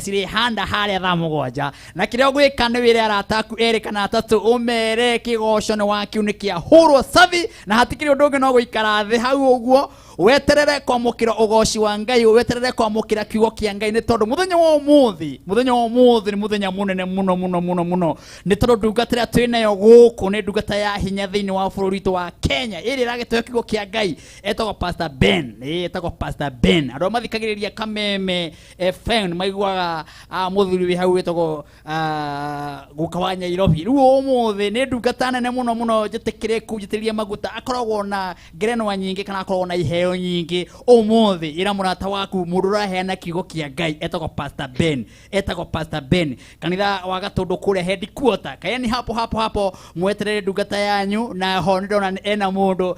Cirĩ handa harĩa thaa 7, na kĩrĩa ũgwĩka nĩ wĩre arata aku erĩ kana atatũ, ũmere kĩgoco nĩ wakiu nĩ kĩahũrwo cabi, na hatikĩrĩ ũndũ ũngĩ no gũikara thĩ hau ũguo weterere kwamũkĩra ũgoci wa Ngai, weterere kwamũkĩra kiugo kĩa Ngai, nĩ tondũ mũthenya wa ũmũthĩ, mũthenya wa ũmũthĩ nĩ mũthenya mũnene mũno mũno mũno mũno, nĩ tondũ ndungata ĩrĩa twĩ nayo gũkũ nĩ ndungata ya hinya thĩinĩ wa bũrũri witũ wa Kenya ĩrĩa ĩragĩtũhe kiugo kĩa Ngai, etagwo Pastor Ben. Etagwo Pastor Ben. Andũ arĩa mathikagĩrĩria Kameme FM maiguaga mũthuri wĩ hau wĩtagwo guka wa Nyairobi. Rĩu ũmũthĩ nĩ ndungata nene mũno mũno njĩtĩkĩrĩku, njĩtĩrĩrie maguta, akoragwo na ngerenwa nyingĩ kana akoragwo na iheo nyingĩ. Ũmũthĩ ĩra mũrata waku mũndũ ũraheana kiugo kĩa Ngai etagwo Pastor Ben, etagwo Pastor Ben, kanitha wa Gatũndũ kũrĩa headquarter. Kaeni hapo hapo hapo mweterere ndungata yanyu, na ho nĩ ndona ena mũndũ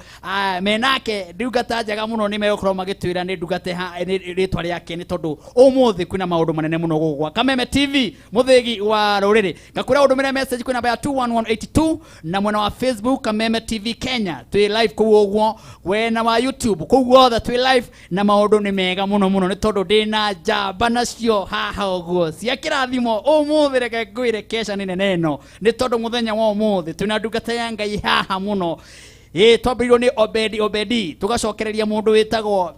menake ndungata njega mũno, nĩ megũkorwo magĩtwĩra nĩ ndungata nĩ rĩtwa rĩake, nĩ tondũ ũmũthĩ kwĩna maũndũ manene mũno gũkũ gwa Kameme TV, mũthĩgi wa rũrĩrĩ. Ngakwĩra ũndũmĩre message kwĩ namba ya 21182, na mwena wa Facebook Kameme TV Kenya twĩ live kũu ũguo, wena wa YouTube kũu guothe twĩ live, na maũndũ nĩ mega mũno mũno, nĩ tondũ ndĩna njamba nacio haha ũguo cia kĩrathimo. Ũmũthĩ reke ngwĩre kesha nĩ nene ĩno, nĩ tondũ mũthenya wa ũmũthĩ twĩna ndungata ya Ngai haha mũno. Ĩ twambĩrĩirio nĩ Obedi Obedi, tũgacokereria mũndũ wĩtagwo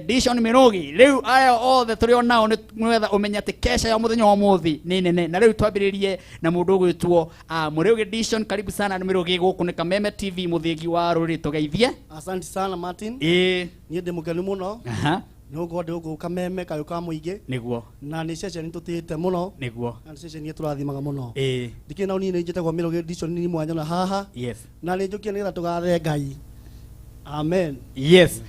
Dishon Mĩrũgi. Rĩu aya othe tũrĩ o nao nĩ nĩgetha ũmenye atĩ kesha ya mũthenya wa ũmũthĩ nĩ nene. Na rĩu twambĩrĩrie na mũndũ ũgwĩtwo Mũrĩũgĩ Dishon. Karibu sana Mĩrũgi, gũkũ nĩ Kameme TV, mũthĩgi wa rũrĩrĩ, tũgeithie. Asante sana, Martin. Niĩ ndĩ mũkenu mũno nĩ gũkorwo ndĩ gũkũ Kameme kayũ ka mũingĩ. Na nĩ ceceni tũtĩĩte mũno na nĩ ceceni ĩtũrathimaga mũno. Ndikĩrĩ na ũnini, njĩtagwo Mĩrũgĩ Dishon nini mwanya na haha na nĩ njũkire nĩgetha tũgathe Ngai. Amen. Yes,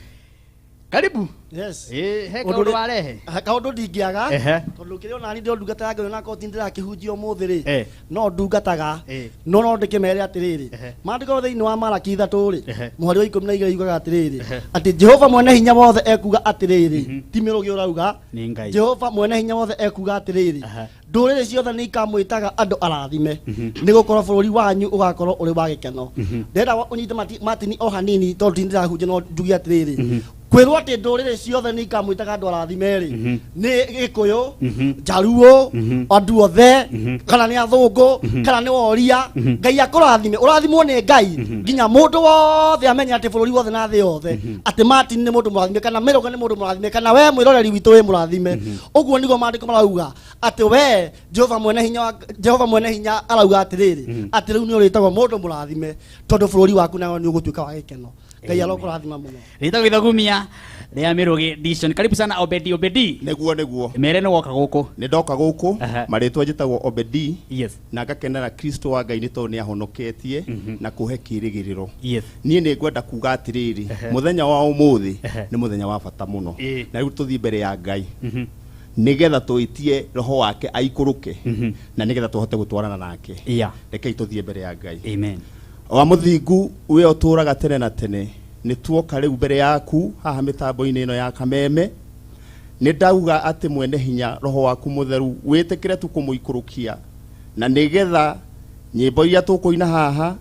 karibu. Yes. He kaũndũ warehe? Kaũndũ ndingĩaga tondũ kĩrĩa onani ndĩ ndungata ya Ngai, onakorwo ti ndĩrakĩhunjia ũmũthĩ rĩ, no ndungataga. No no ndĩkĩmere atĩrĩrĩ, maandĩko thĩinĩ wa Maraki 3 rĩ, mũhari wa 12 yugaga atĩrĩrĩ, atĩ Jehova mwene hinya wothe ekuga atĩrĩrĩ, ti Mĩrũgĩ ũrauga. Nĩ Ngai. Jehova mwene hinya wothe ekuga atĩrĩrĩ, ndũrĩrĩ ciothe nĩ ikamwĩtaga andũ arathime, nĩ gũkorwo bũrũri wanyu ũgakorwo ũrĩ wa gĩkeno. Ndĩrenda ũnyite Martin o hanini tondũ ti ndĩrahunjia, no njuge atĩrĩrĩ, kwĩrwo atĩ ndũrĩrĩ ciothe nĩ ikamwĩtaga andũ arathime rĩ, nĩ Gĩkũyũ, Njaruo, andũ othe, kana nĩ athũngũ, kana nĩ woria, Ngai akũrathime, ũrathimwo nĩ Ngai nginya mũndũ wothe amenye atĩ bũrũri wothe na thĩ yothe atĩ Martin nĩ mũndũ mũrathime, kana Mĩrũga nĩ mũndũ mũrathime, kana we mwĩroreri witũ wĩ mũrathime. Ũguo nĩguo maandĩko marauga atĩ we Jehova mwene hinya Jehova mwene hinya arauga atĩrĩrĩ, atĩ rĩu nĩ ũrĩtagwo mũndũ mũrathime tondũ bũrũri waku nayo nĩ ũgũtuĩka wa gĩkeno. Ngai arokũrathima mũno. Rĩtagwo ithagumia rĩa Mĩrũgĩ Dishon. Karibu sana, Obedi Obedi. Nĩguo, nĩguo. Mere nĩ woka gũkũ. Nĩ ndoka gũkũ. Marĩtwa njĩtagwo Obedi na ngakenera Kristo wa Ngai nĩ tondũ nĩ ahonoketie na kũhe kĩĩrĩgĩrĩro. Niĩ nĩ ngwenda kuga atĩrĩrĩ, mũthenya wa ũmũthĩ nĩ mũthenya wa bata mũno, na rĩu tũthiĩ mbere ya Ngai nĩgetha twĩtie roho wake aikũrũke na nĩgetha tũhote gũtwarana nake. Rekei tũthiĩ mbere ya Ngai. Amen. Wa mũthingu we ũtũũraga tene na tene, nĩ tuoka rĩu mbere yaku haha mĩtambo-inĩ ĩno ya Kameme. Nĩ ndauga atĩ mwene hinya roho waku mũtheru wĩtĩkĩre tu kũmũikũrũkia, na nĩgetha nyĩmbo iria tũkũina haha,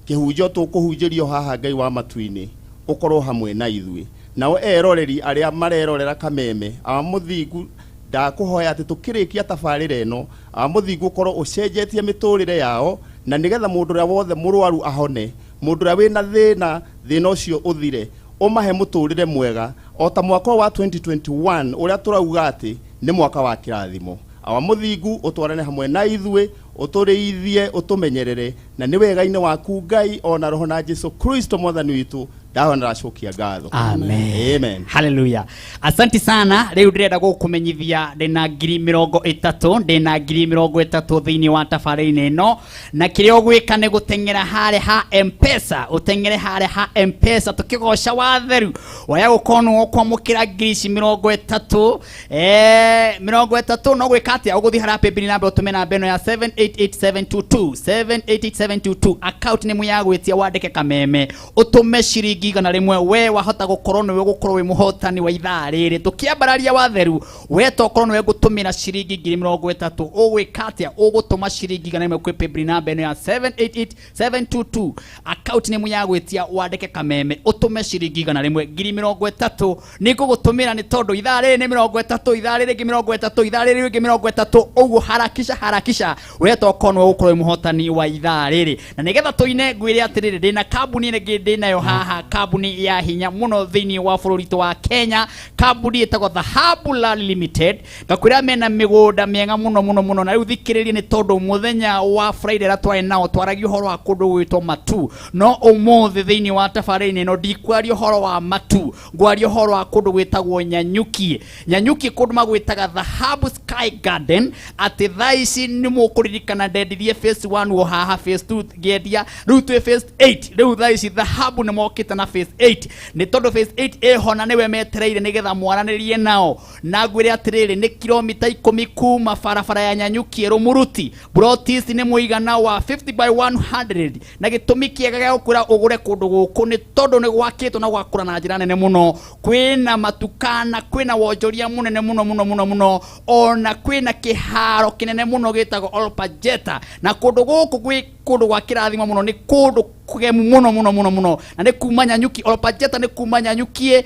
kĩhunjio tũkũhunjĩrio haha, Ngai wa matu-inĩ ũkorwo hamwe na ithuĩ, nao eroreri arĩa marerorera Kameme. Awa mũthingu, ndakũhoya atĩ tũkĩrĩkia tabarĩra ĩno, awa mũthingu, ũkorwo ũcenjetie mĩtũrĩre yao, na nĩgetha mũndũ ũrĩa wothe mũrwaru ahone, mũndũ ũrĩa wĩna thĩna, thĩna ũcio ũthire, ũmahe mũtũrĩre mwega o ta mwaka ũyũ wa 2021 ũrĩa tũrauga atĩ nĩ mwaka wa kĩrathimo. Awa mũthingu, ũtwarane hamwe na ithuĩ, ũtũrĩithie, ũtũmenyerere, na nĩ wega-inĩ waku Ngai ona roho na Jesu Kristo mwathani witũ ndahoya na ndacokia ngatho. Amen. Amen. Haleluya, asanti sana. Rĩu ndĩrenda gũkũmenyithia ndĩna 30,000, ndĩna 30,000 thĩinĩ wa tabarĩra-inĩ ĩno, na kĩrĩa ũgwĩka nĩ gũteng'era harĩa ha Mpesa, ũteng'ere harĩa ha Mpesa tũkĩgoca watheru waya gũkorwo nĩ ũkwamũkĩra ngiri ici 30, 30. No gwĩka atĩa? Ũgũthiĩ harĩa paybill namba, ũtũme namba ĩno ya 788722, 788722, account nĩ ya gwĩtia wandĩke Kameme, ũtũme ciringi. Ciringi 100, we wahota gũkorwo nĩwe gũkorwo wĩ mũhotani wa ithaa rĩrĩ. Tũkĩambararia watheru, we tokorwo nĩwe ngũtũmĩra ciringi 30,000, ũgwĩka atĩa? Ũgũtũma ciringi 100 kwĩ paybill namba ĩno ya 788722, account name ya gwĩtia wandĩke Kameme, ũtũme ciringi 100, 30,000 nĩ ngũgũtũmĩra, nĩ tondũ ithaa rĩrĩ nĩ 30, ithaa rĩrĩ rĩngĩ 30, ithaa rĩrĩ rĩngĩ 30. Ũguo harakisha harakisha, we tokorwo nĩwe ũgũkorwo wĩ mũhotani wa ithaa rĩrĩ. Na nĩgetha tũine, ngwĩre atĩrĩrĩ, ndĩna kambuni ĩngĩ ndĩnayo haha, kambuni ya hinya mũno thĩinĩ wa bũrũri witũ wa Kenya, kambuni ĩtagwo Dhahabu Land Limited. Ngakwĩra mena mĩgũnda mĩega mũno mũno mũno. Na rĩu thikĩrĩrie, nĩ tondũ mũthenya wa Friday ĩrĩa twarĩ nao twaragia ũhoro wa kũndũ gwĩtwo Matu, no ũmũthĩ thĩinĩ wa tabarĩra-inĩ ĩno ndikwaria ũhoro wa Matu, ngwaria ũhoro wa kũndũ gwĩtagwo Nyanyuki. Nyanyuki, kũndũ magwĩtaga Dhahabu Sky Garden. Atĩ thaa ici nĩ mũkũririkana ndendirie phase 1 o haha, phase 2 ngĩendia, rĩu twĩ phase 8. Rĩu thaa ici Dhahabu nĩ mokĩte na phase 8, nĩ tondũ phase 8 ĩho na nĩwe metereire nĩgetha mwaranĩrie nao. Na ngwĩre atĩrĩrĩ, nĩ kilomita 10 kuma barabara ya Nyanyuki Rũmuruti. Ploti ici nĩ mũigana wa 50 by 100, na gĩtũmi kĩega gĩa gũkwĩra ũgũre kũndũ gũkũ nĩ tondũ nĩ gwakĩtwo na gwakũra na njĩra nene mũno. Kwĩna matukana, kwĩna wonjoria mũnene mũno mũno mũno mũno, ona kwĩna kĩharo kĩnene mũno gĩtagwo Olpajeta. Na kũndũ gũkũ gwĩ kũndũ gwa kĩrathimo mũno, nĩ kũndũ kũgemu mũno mũno mũno mũno, na nĩ kuma Nyanyuki. Olpajeta nĩ kuma Nyanyuki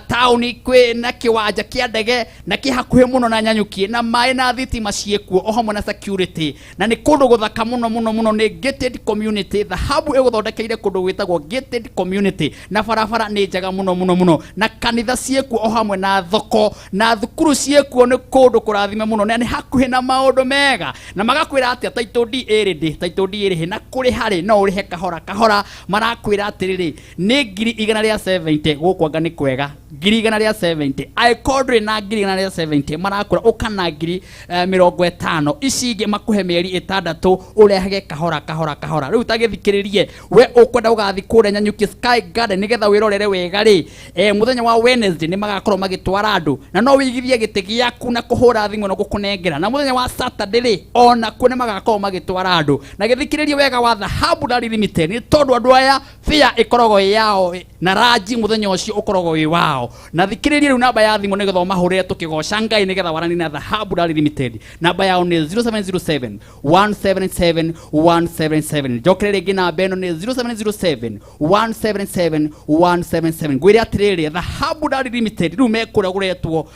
taũni, kwĩ na kĩwanja kĩa ndege na kĩ hakuhĩ mũno na Nyanyuki, na maĩ na thitima ciĩkuo o hamwe na security, na nĩ kũndũ gũthaka mũno mũno mũno. Nĩ gated community. Dhahabu ĩgũthondekeire kũndũ gwĩtagwo gated community, na barabara nĩ njega mũno mũno mũno, na kanitha ciĩkuo o hamwe na thoko na thukuru ciĩkuo. Nĩ kũndũ kũrathime mũno na nĩ hakuhĩ na maũndũ mega. Na magakwĩra atĩa? Title deed ĩrĩ ndĩ, title deed ĩrĩ na kũrĩha rĩ, no ũrĩhe kahora kahora. Marakwĩra atĩrĩrĩ, nĩ 170,000. Gũkũ anga nĩ kwega, 170,000. Angĩkorwo ndũrĩ na 170,000, marakwĩra ũka na 50,000, ici ingĩ makũhe mĩeri 6, ũrehage kahora kahora kahora. Rĩu tagĩthikĩrĩrie, we ũkwenda ũgathiĩ kũrĩa Nyanyuki Sky Garden nĩgetha wĩrorere wega rĩ, mũthenya wa Wednesday nĩ magakorwo magĩtwara andũ, na no wĩigithie gĩtĩ gĩaku na kũhũra thimũ na gũkũnengera. Na mũthenya wa Saturday rĩ, ona kuo nĩ magakorwo magĩtwara andũ. Na gĩthikĩrĩrie wega wa Dhahabu Land Limited, nĩ tondũ andũ aya bĩa ĩkoragwo ĩ yao na ranji mũthenya ũcio ũkoragwo wĩ wao. Na thikĩrĩrie rĩu namba ya thimũ nĩgetha ũmahũrĩre, tũkĩgoca Ngai, nĩgetha waranie na Dhahabu Land Limited. Namba yao nĩ 0707 177 177. Njokere rĩngĩ, namba ĩno nĩ 0707 177 177. Ngwĩre atĩrĩrĩ, Dhahabu Land Limited rĩu mekũrĩa gũretwo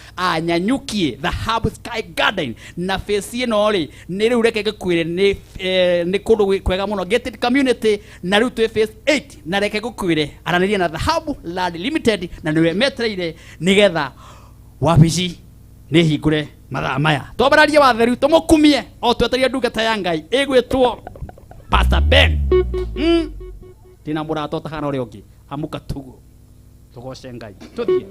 Nyanyuki, Dhahabu Sky Garden. Na phase ĩno rĩ, nĩ rĩu reke ngĩkwĩre, nĩ kũndũ kwega mũno, gated community, na rĩu twĩ phase 8. Na reke ngũkwĩre, aranĩria na Dhahabu Land Limited, na nĩwe metereire nĩgetha wabici nĩ hingũre mathaa maya. Twambararie watheru, tũmũkumie o tweterie ndungata ya Ngai ĩgwĩtwo Pastor Ben. Ndĩna mũrata ũtahana ũrĩa ũngĩ, amuka tugo tũgoce Ngai, tũthiĩ.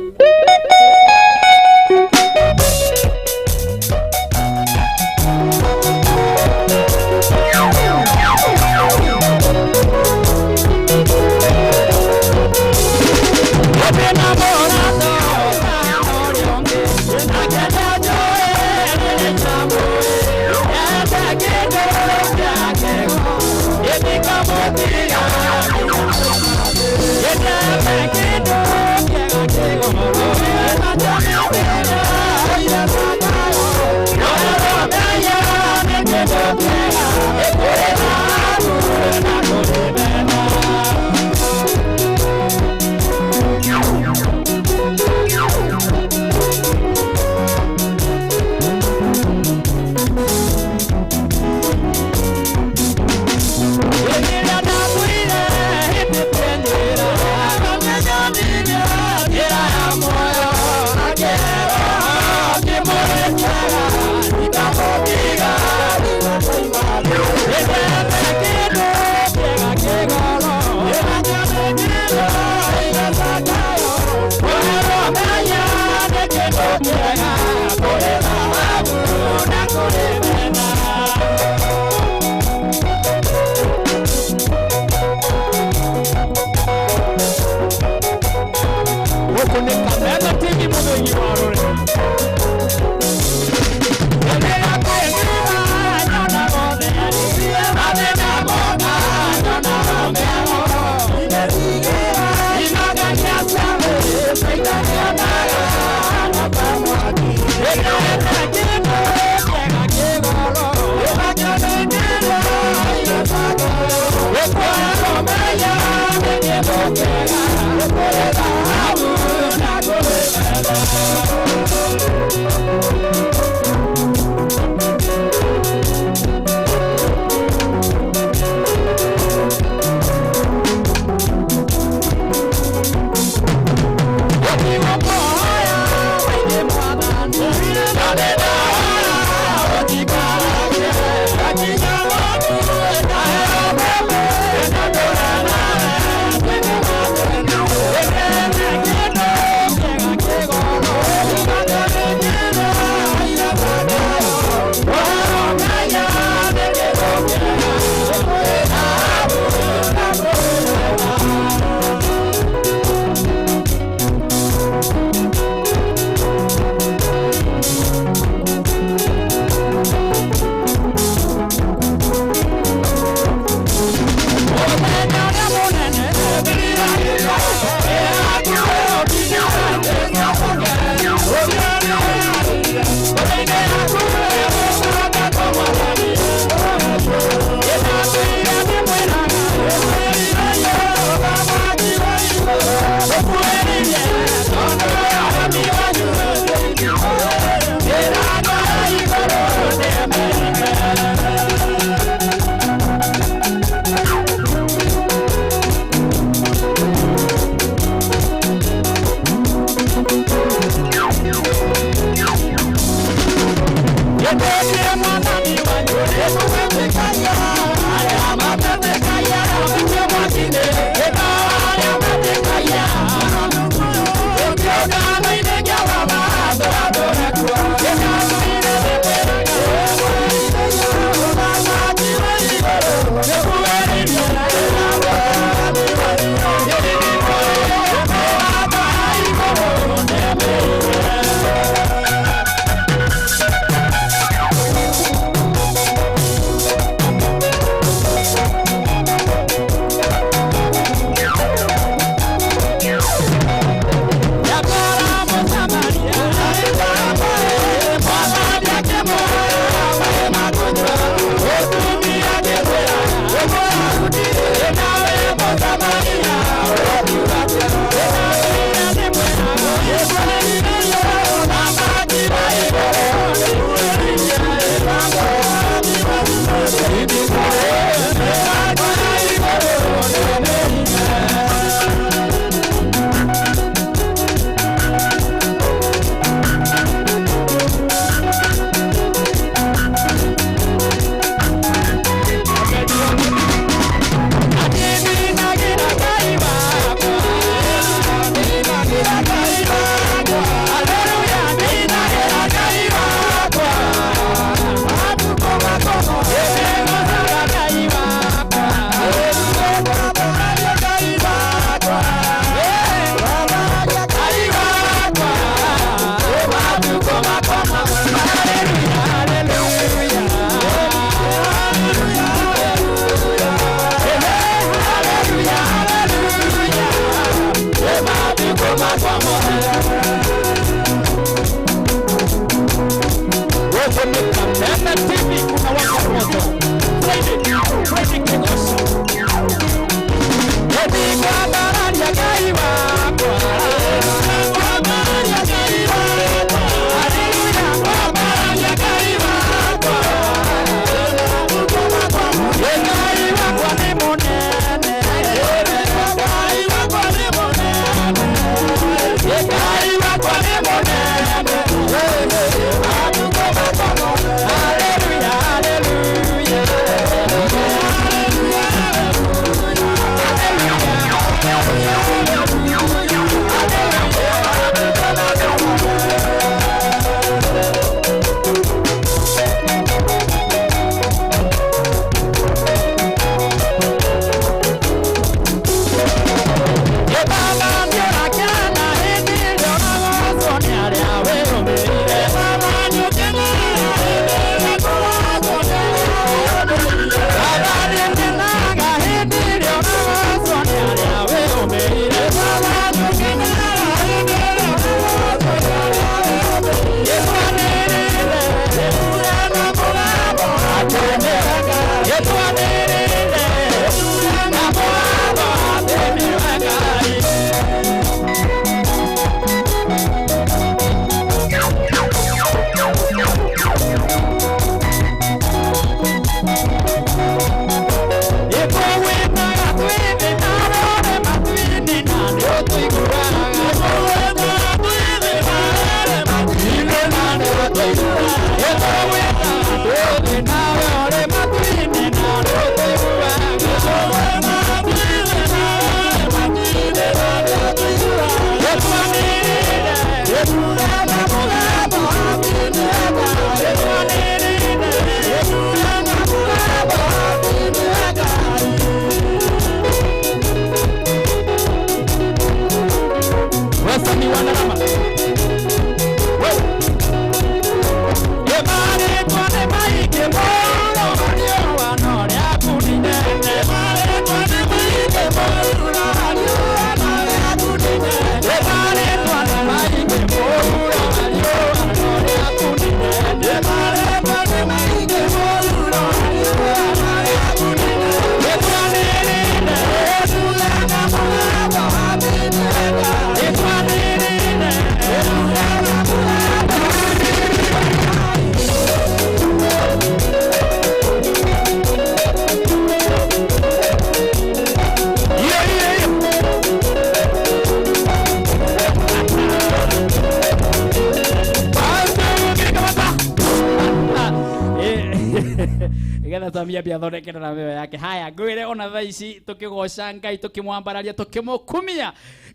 Nĩgetha Sami ambia athondeke ndarama ĩyo yake. Haya, ngwĩre ona thaa ici tũkĩgoca Ngai, tũkĩmwambararia, tũkĩmũkumia,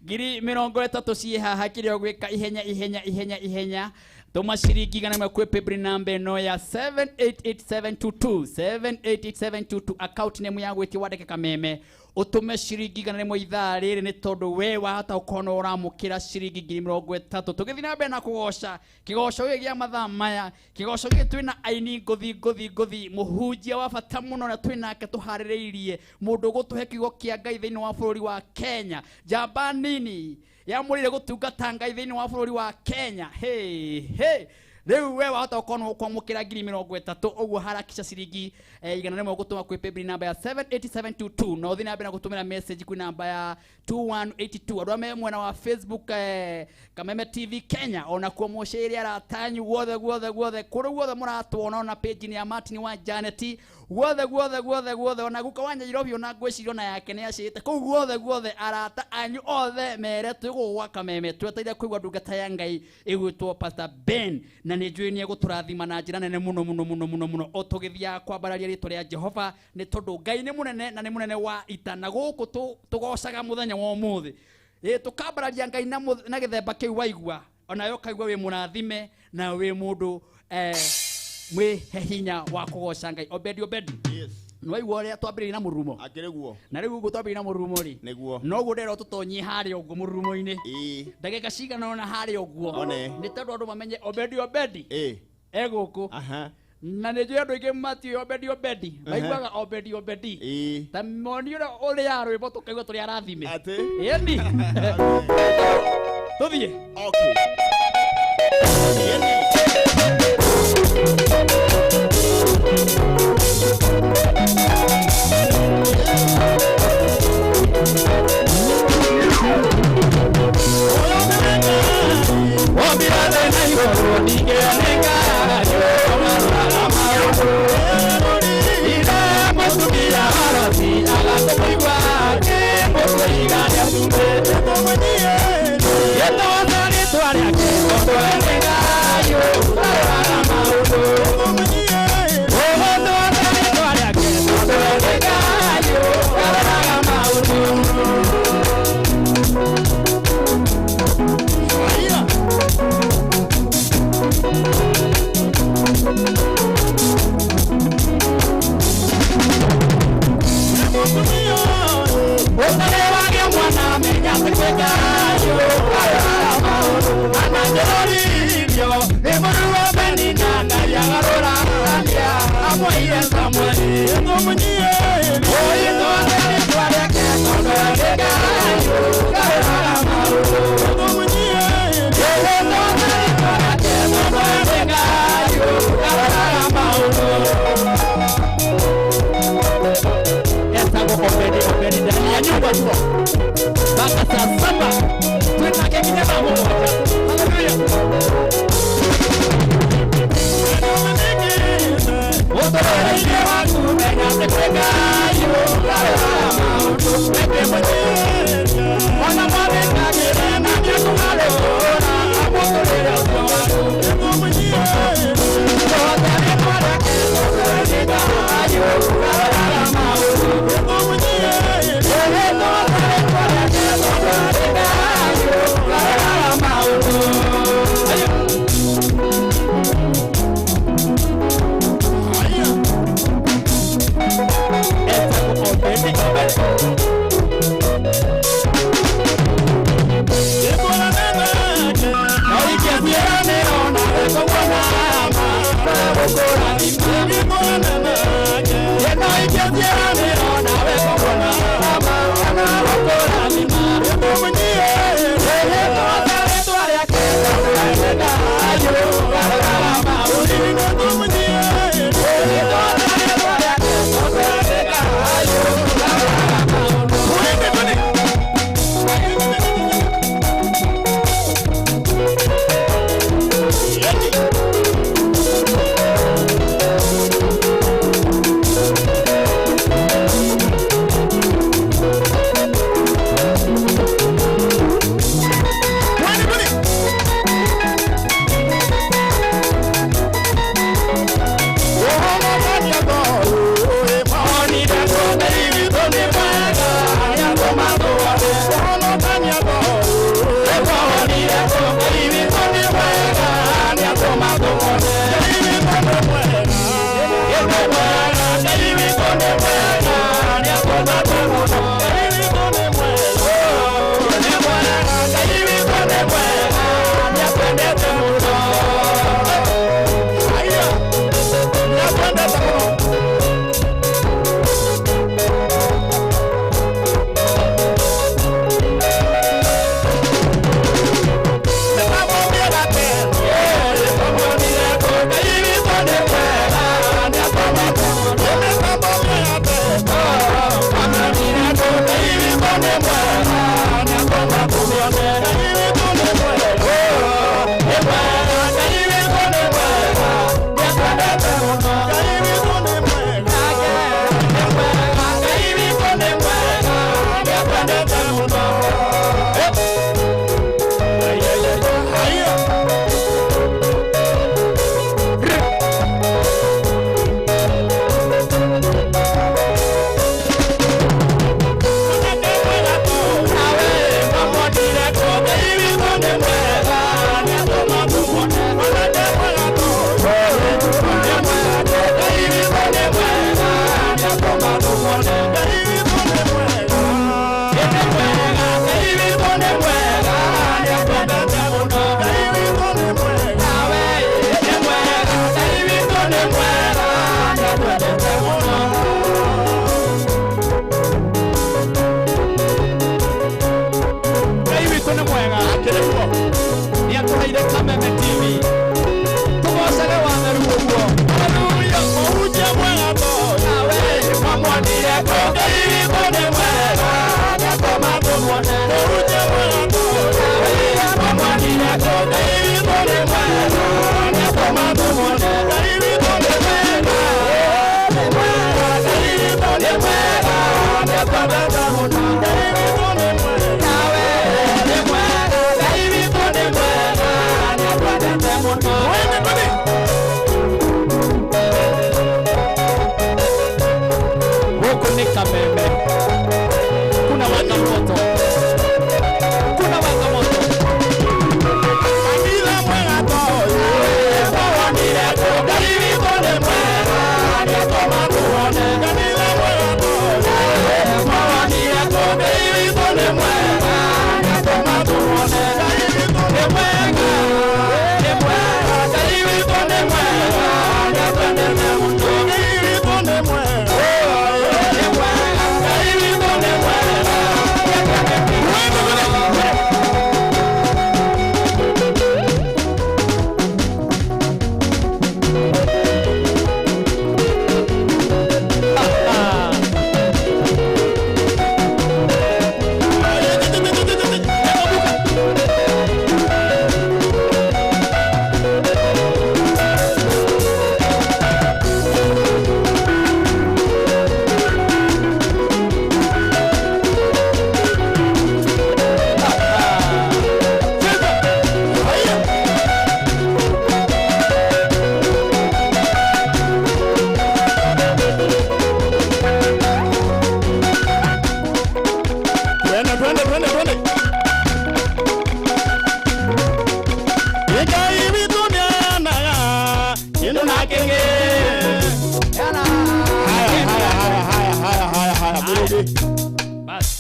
30,000 ciĩ haha. Kĩrĩa ũgwĩka, ihenya ihenya ihenya ihenya, tũma ciringi 100 kwĩ paybill namba ĩno ya 788722, 788722, account name ya gwĩtia wandĩke Kameme, ũtũme ciringi 100 ithaa rĩrĩ, nĩ tondũ we wahota gũkorwo nĩ ũramũkĩra ciringi 30,000. Tũgĩthiĩ na mbere na kũgoca kĩgoco gĩkĩ gĩa mathaa maya, kĩgoco gĩkĩ twĩna aini ngũthi ngũthi ngũthi, mũhunjia wa bata mũno na twĩnake tũharĩrĩirie mũndũ ũgũtũhe kiugo kĩa Ngai thĩinĩ wa bũrũri wa Kenya, njamba nini yamũrĩire gũtungata Ngai thĩinĩ wa bũrũri wa Kenya. Hey, hey. Rĩu we wahota gũkorwo nĩ ũkwamũkĩra 30,000 ũguo, harakisha ciringi 100 gũtũma kwĩ paybill namba ya 78722, na ũthiĩ na mbere na gũtũmĩra message kwĩ namba ya 2182. Andũ arĩa me mwena wa Facebook, Kameme TV Kenya, ona kuo mũcĩre aratanyu guothe guothe guothe, kũrĩ guothe mũratuona, ona page-inĩ ya Martin wa Janet, guothe guothe guothe guothe, ona guka wa Nairobi, ona ngwĩciria ona yake nĩ acĩte kũu guothe guothe. Arata anyu othe mere twĩ gwa Kameme, tweteire kũigua ndungata ya Ngai ĩgwĩtwo Pastor Ben, na nĩ njũĩ nĩ egũtũrathima na njĩra nene mũno mũno mũno mũno mũno o tũgĩthiaga kwambararia rĩtwa rĩa Jehova, nĩ tondũ Ngai nĩ mũnene na nĩ mũnene wa ita. Na gũkũ tũgocaga mũthenya wa ũmũthĩ, ĩ tũkambararia Ngai na gĩthemba kĩu waigua, onawe ũkaigua wĩ mũrathime na wĩ mũndũ mwĩhe hinya wa kũgoca Ngai. Obedi, Obedi. Yes. Nĩwaigua ũrĩa twambĩrĩirie na mũrurumo? Akĩrĩ guo. Na rĩu ũguo twambĩrĩirie na mũrurumo rĩ, Nĩguo. noguo ndĩrerwo tũtonyie harĩa ũguo mũrurumo-inĩ, Ĩĩ. ndagĩka cigana ũna harĩa ũguo, One. nĩ tondũ andũ mamenye Obedi, Obedi Ĩĩ. egũkũ. Aha. Na nĩ njũĩ andũ aingĩ matiũĩ Obedi, Obedi, maiguaga Obedi, Obedi, Ĩĩ. ta moni ũrĩa ũrĩaga rwĩmbo tũkaigua tũrĩ arathime. Atĩ? Ĩni tũthiĩ. Okay. Yeni. Etagwo Obedi, Obedi ndani ya nyumba mpaka saa 7, twinake nginya thaa 7. Haleluya. Ũtũũrĩre waku menya atĩ kwĩ Ngai ũgarũraga maũndũ. Ona mwathĩkagĩre na nĩekũgarũra amũtũũrĩre ũcio waku. Tũhote rĩtwa rĩake tondũ nĩ Ngai ũgarũraga maũndũ. Tũhote rĩtwa rĩake tondũ nĩ Ngai ũgarũraga maũndũ. Ayo. Etagwo Obedi, Obedi.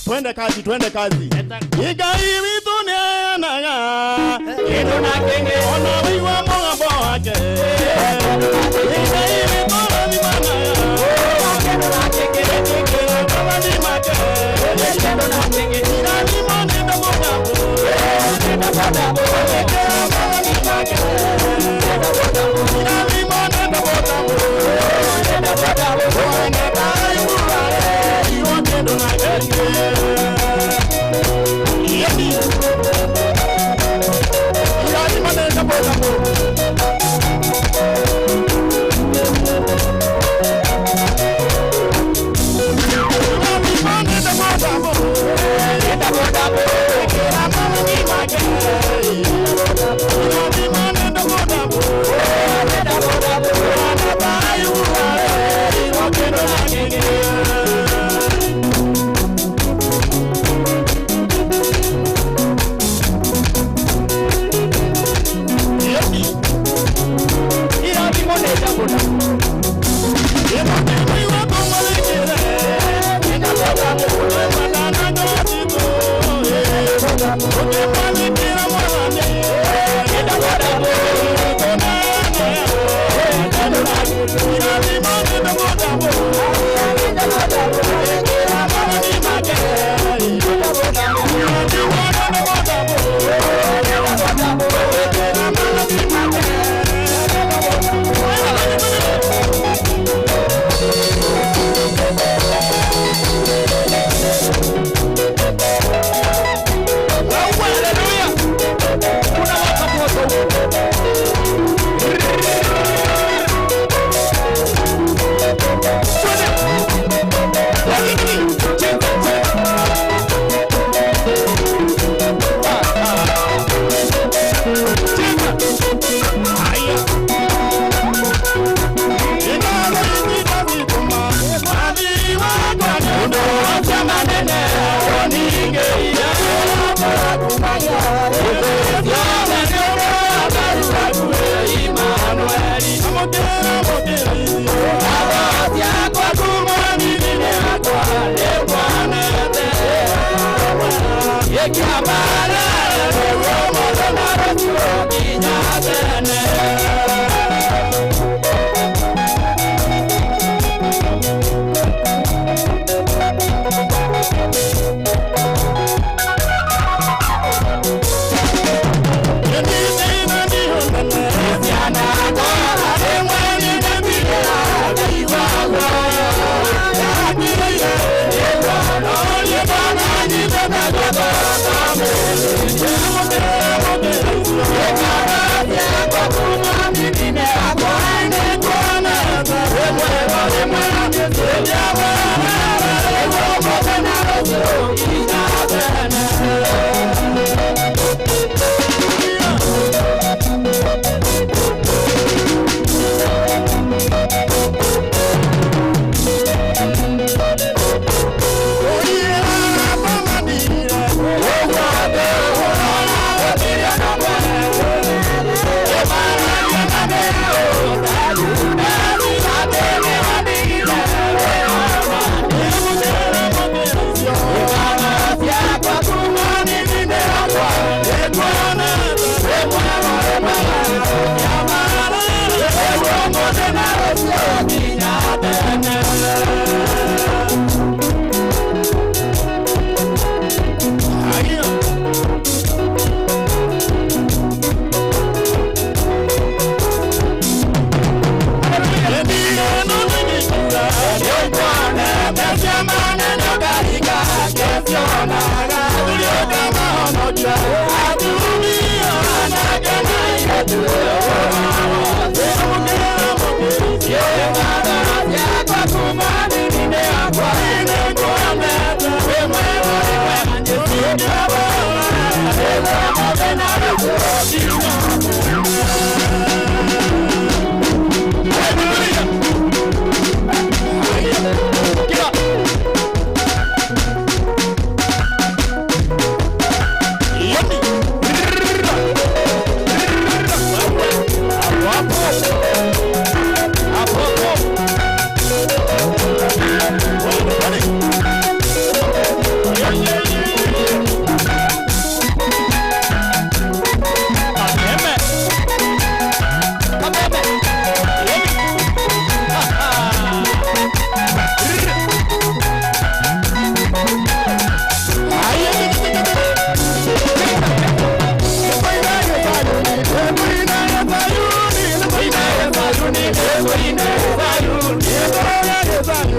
Twende kazi, twende kazi. Ngai witũ nĩaheanaga kĩndũ na kĩngĩ, ona waigua mũgambo wake. Ngai witũ arathimanaga kĩndũ na kĩngĩ, ĩtĩkĩra maathani make. Kĩndũ na kĩngĩ, irathimo nĩ ndamũndamũ, ĩtĩkĩra maathani make. Irathimo nĩ ndamũndamũ, kĩndũ na kĩngĩ. Irathimo nĩ ndamũndamũ.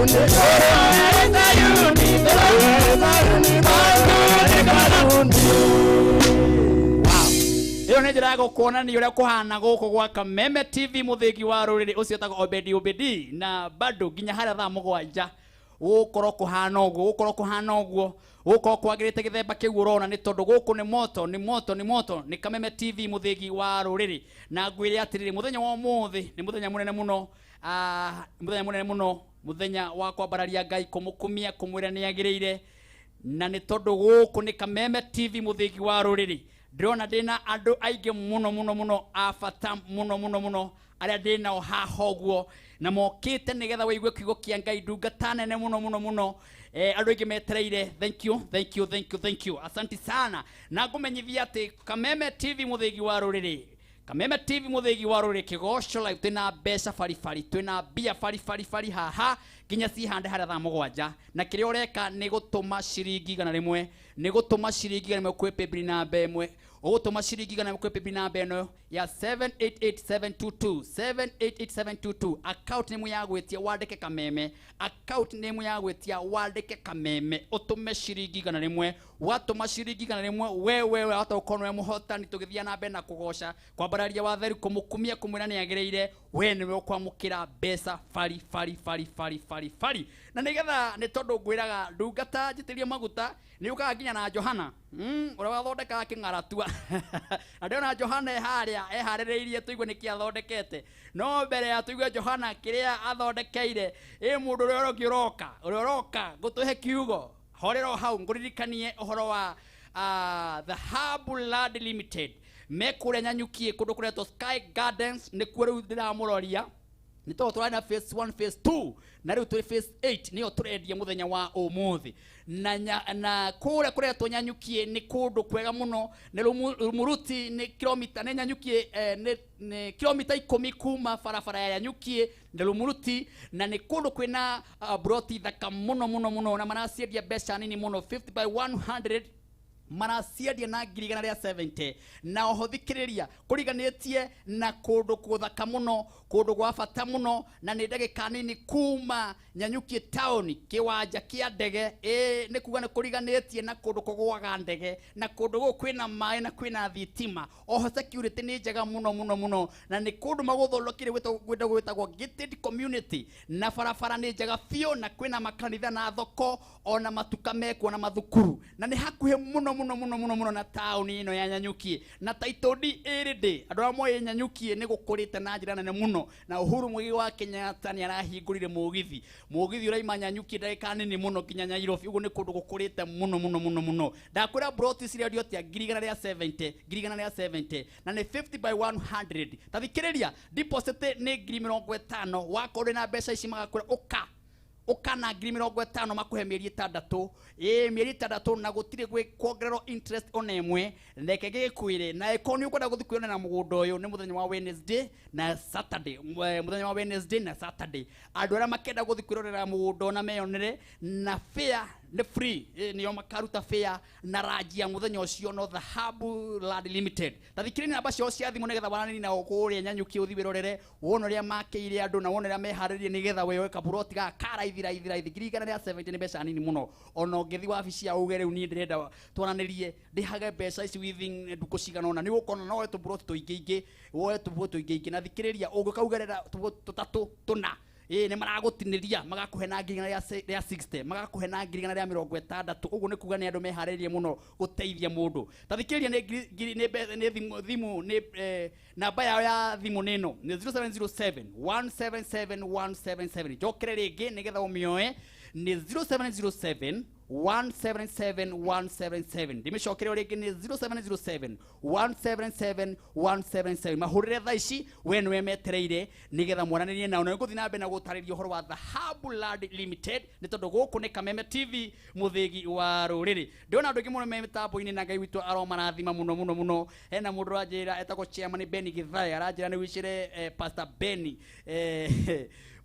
Ĩyo nĩ njĩra ya gũkuonania ũrĩa kũhana gũkũ gwa Kameme TV mũthĩgi wa rũrĩrĩ ũcio wĩtagwo Obedi Obedi na bado nginya harĩa thaa 7 gũkorwo kũhana ũguo gũkorwo kũhana ũguo gũkorwo kwagĩrĩte gĩthemba kĩu ũrona nĩ tondũ gũkũ nĩ moto nĩ moto nĩ moto nĩ Kameme TV mũthĩgi wa rũrĩrĩ na ngwĩre atĩrĩrĩ mũthenya wa ũmũthĩ nĩ mũthenya mũnene mũno mũthenya mũnene mũno mũthenya wa kwambararia Ngai kũmũkumia kũmwĩra nĩ agĩrĩire na nĩ tondũ gũkũ nĩ Kameme TV mũthĩgi wa rũrĩrĩ ndĩrona ndĩna andũ aingĩ mũno mũno mũno a bata mũno mũno mũno arĩa ndĩnao haha ũguo na mokĩte nĩgetha wĩigue kiugo kĩa Ngai ndungata nene mũno mũno mũno andũ aingĩ metereire. Thank you, thank you, thank you, thank you, asanti sana. Na ngũmenyithia atĩ Kameme TV mũthĩgi wa rũrĩrĩ, Kameme TV mũthĩgi wa rũrĩrĩ kĩgoco live twĩna mbeca baribari twĩna mbia baribari bari haha nginya cihande harĩa thaa 7 na kĩrĩa ũreka nĩ gũtũma ciringi 100 nĩ gũtũma ciringi 100 kwĩ paybill namba ĩmwe ũgũtũma ciringi 100 kwĩ paybill namba ĩno ya 788722 788722 account name ya gwĩtia wandĩke Kameme account name ya gwĩtia wandĩke Kameme ũtũme ciringi 100 watũma ciringi 100 wewe wahota gũkorwo nĩwe mũhotani tũgĩthiĩ na mbere na kũgoca kwambararia watheru kũmũkumia kũmwĩra nĩ agĩrĩire we nĩwe ũkwamũkĩra mbeca bari bari bari bari bari bari na nĩgetha nĩ tondũ ngwĩraga ndungata njitĩrie maguta nĩ ũkaga nginya na Johana ũrĩa wathondekaga kĩng'aratua na ndĩrona Johana e harĩa eharĩrĩirie tũigue nĩkĩ athondekete no mbere ya tũigue Johana kĩrĩa athondekeire ĩ mũndũ ũrĩa ũngĩ ũroka ũrĩa ũroka ngũtũhe kiugo horera o hau ngũririkanie ũhoro wa The Hub Land Limited me kũrĩa Nyanyukie kũndũ kũretwo Sky Gardens nĩkuo rĩu ndĩramũroria nĩ tondũ tũrarĩ na phase 1 phase 2 na rĩu tũrĩ phase 8 nĩyo tũrendia mũthenya wa ũmũthĩ na kũrĩa kũretwo Nyanyukie nĩ kũndũ kwega mũno nĩ Rumuruti nĩ kilomita nĩ Nyanyukie nĩ kilomita 10 kuma barabara ya Nyanyukie nĩ Rumuruti na nĩ kũndũ kwĩna broti thaka mũno mũno mũno na maraciendia mbeca nini mũno 50 by 100 maraciendia na 170 na oho thikĩrĩria kũriganĩtie na kũndũ gũthaka mũno kũndũ gwa bata mũno na nĩ ndagĩka nini kuma Nyanyukie town kĩwanja kĩa ndege nĩ kuga nĩ kũriganĩtie na kũndũ kũgũaga ndege na kũndũ gũkũ kwĩna maĩ na kwĩna thitima oho security nĩ njega mũno mũno mũno na nĩ kũndũ magũthondekire gwĩtagwo gated community na barabara nĩ njega biũ na kwĩna makanitha na thoko ona matuka mekuo na mathukuru na nĩ hakuhĩ mũno mũno mũno mũno mũno na taũni ĩno ya Nyanyukie na title deed ĩrĩ ndĩ andũ arĩa moĩ Nyanyukie nĩ gũkũrĩte na njĩra nene mũno na Uhuru Muigai wa Kenyatta nĩ arahingũrire mũgithi mũgithi ũraima Nyanyukie ndagĩka nini mũno nginya Nairobi ũguo nĩ kũndũ gũkũrĩte mũno mũno mũno mũno ndakwĩra broti cirendio atĩa 170 170 na nĩ 50 by 100 ta thikĩrĩria deposit nĩ 50,000 wakorwo na mbeca ici magakwĩra ũka ũkana 50,000 makuhe mĩeri 6 mĩeri 6 na gũtirĩ kuongererwo interest ona ĩmwe reke gĩkwĩre na ĩkorwo nĩ ũkwenda gũthiĩ kwĩonera mũgũnda ũyũ nĩ mũthenya wa Wednesday na Saturday mũthenya wa Wednesday na Saturday andũ arĩa makenda gũthiĩ kwĩrorera mũgũnda na meyonere na fair nĩ free nĩo makaruta fair na ranji ya mũthenya ũcio no The Hub Land Limited ta thikĩrĩria namba ciao cia thimũ nĩgetha waranĩrie nao kũrĩa Nyanyukie ũthiĩ wĩrorere wone ũrĩa makĩire andũ na wone ũrĩa meharĩrĩirie nĩgetha weoe kaburoti gaka ka raithi raithi raithi 170 nĩ mbeca nini mũno ona ũngĩthiĩ wabici yao uge rĩu niĩ ndĩrenda twaranĩrie ndĩhage mbeca ici within ndukũ cigana ũna nĩ ũkona no woe tũburoti tũingĩ woe tũburoti tũingĩ na thikĩrĩria ũngĩũka uge ndĩrenda tũburoti tũtatũ tũna nĩ maragũtinĩria magakũhe na 160 magakũhe na 160 ũguo nĩ kuga nĩ andũ meharĩrĩirie mũno gũteithia mũndũ ta thikĩrĩria nĩ thimũ nĩ namba yao ya thimũ nĩ ĩno nĩ 0707 177 177 njokere rĩngĩ nĩgetha ũmĩoe nĩ 0707 177 177 ndĩmĩcokere rĩngĩ nĩ 0707 177 177 mahũrĩre thaa ici we nĩwe metereire nĩgetha mwaranĩrie nao na nĩngũthiĩ na mbere na gũtarĩria ũhoro wa The Hub Land Limited nĩ tondũ gũkũ nĩ Kameme TV mũthĩgi wa rũrĩrĩ ndĩrona andũ aingĩ mũno me mĩtambo-inĩ na Ngai witũ aromarathima mũno mũno mũno hena mũndũ ũranjĩra etagwo chairman Benny Githaya aranjĩra nĩ wicĩre Pastor Benny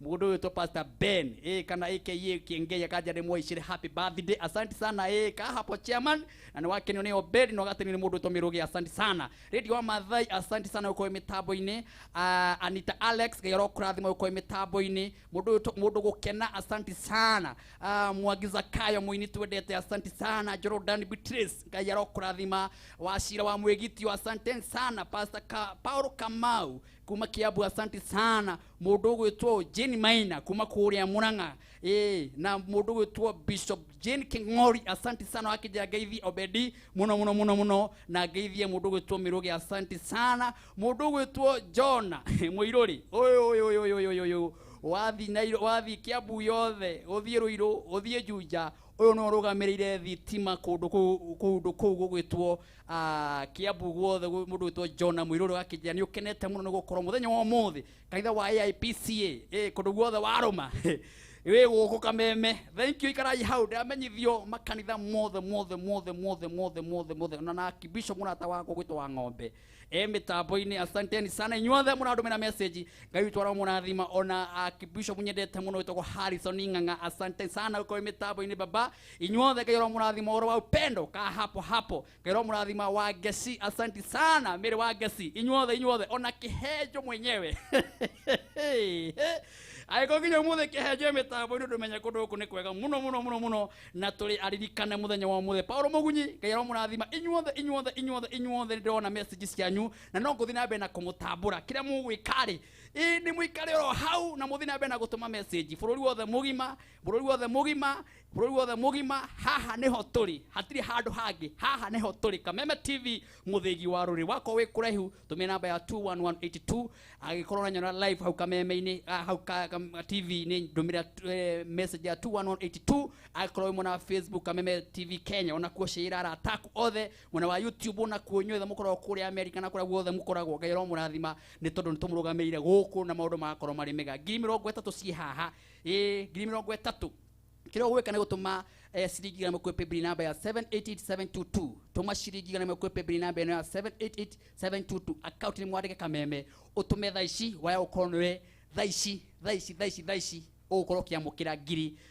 Mundu witwo Pastor Ben kana aka Kiengei akanja ni mwaicire happy birthday, asante sana ka hapo chairman, na ni wakenio ni Obedi no gatini ni mundu witwo Mirugi, asante sana. Radio wa Mathai, asante sana uko mitambo-ini. Anita Alex Ngai arokurathima uko mitambo-ini. Mundu gukena, asante sana. Mwagiza Kayo muini twendete, asante sana. Jordan Beatrice Ngai arokurathima. Wacira wa Mwigitio, asante sana. Pastor Paulo Kamau kuma Kiambu, asante sana. Mundu gwitwo Jane Maina kuma kuria Murang'a, na mundu gwitwo Bishop Jane King'ori, asante sana. Wakija ngeithi Obedi muno muno muno muno, na ngeithie mundu gwitwo Mirugi, asante sana. Mundu gwitwo Jona Muiruri, oyo oyo oyo oyo oyo wathi Nairo, wathi Kiambu yothe, uthie Ruiru, uthie Juja, uyu no rugamiriire thitima kundu kundu kuu gugwitwo Kiambu guothe. Mundu gwitwo Jona Muiruri akijia ni ukenete muno ni gukorwo muthenya wa umuthi kanitha wa AIPCA kundu guothe waruma wi guku Kameme. Thank you, ikarai hau ndamenyithio makanitha mothe mothe mothe mothe mothe mothe mothe, na kibisho murata wakwa gwitwo wa ng'ombe mitambo-ini, asanteni sana inyuothe mũrandũmĩra message. Ngai witũ aromũrathima. Ona kibisho munyendete mũno wĩtagwo Harrison Ng'ang'a, asante sana uko mitambo-ini baba. Inyuothe Ngai aromũrathima ũhoro wa upendo ka hapo hapo. Ngai aromũrathima wa Ngeci, asante sana Mary wa Ngeci. Inyuothe inyuothe, ona Kĩhenjo mwenyewe angĩkorwo nginya ũmũthĩ Kĩhenjo mitambo-inĩ ndũmenye kũndũ gũkũ nĩ kwega mũno mũno mũno mũno, na tũrĩ aririkane mũthenya wa ũmũthĩ. Paulo Mũgunyi, Ngai aromũrathima inyuothe inyuothe inyuothe inyuothe. Ndĩrona message cianyu na no ngũthiĩ na mbere na kũmũtambũra. Kĩrĩa mũgwĩka rĩ, nĩ mũikare oro hau na mũthiĩ na mbere na gũtũma message bũrũri wothe mũgima, bũrũri wothe mũgima, bũrũri wothe mũgima. Haha nĩho tũrĩ, hatirĩ handũ hangĩ, haha nĩho tũrĩ. Kameme TV, mũthĩgi wa rũrĩrĩ wakwa wĩ kũraihu, tũmĩra namba ya 21182. Angĩkorwo ũranyona live hau Kameme-inĩ, hau TV-inĩ, ndũmĩra message ya 21182. Angĩkorwo wĩ mwena wa Facebook, Kameme TV Kenya, onakuo share arata aku othe. Mwena wa YouTube onakuo inyuothe mũkoragwo kũrĩa America na kũrĩa guothe mũkoragwo, Ngai aromũrathima nĩ tondũ nĩ tũmũrũgamĩrĩire gũkũ na maũndũ magakorwo marĩ mega. 30,000 ciĩ haha, 30,000. Kĩrĩa ũgwĩka nĩ gũtũma ciringi 100 kwĩ paybill namba ya 788722. Tũma ciringi 100 kwĩ paybill namba ĩno ya 788722, account nĩ mwandĩke Kameme, ũtũme thaa ici waya ũkorwo nĩwe thaa ici thaa ici thaa ici thaa ici ũgũkorwo ũkĩamũkĩra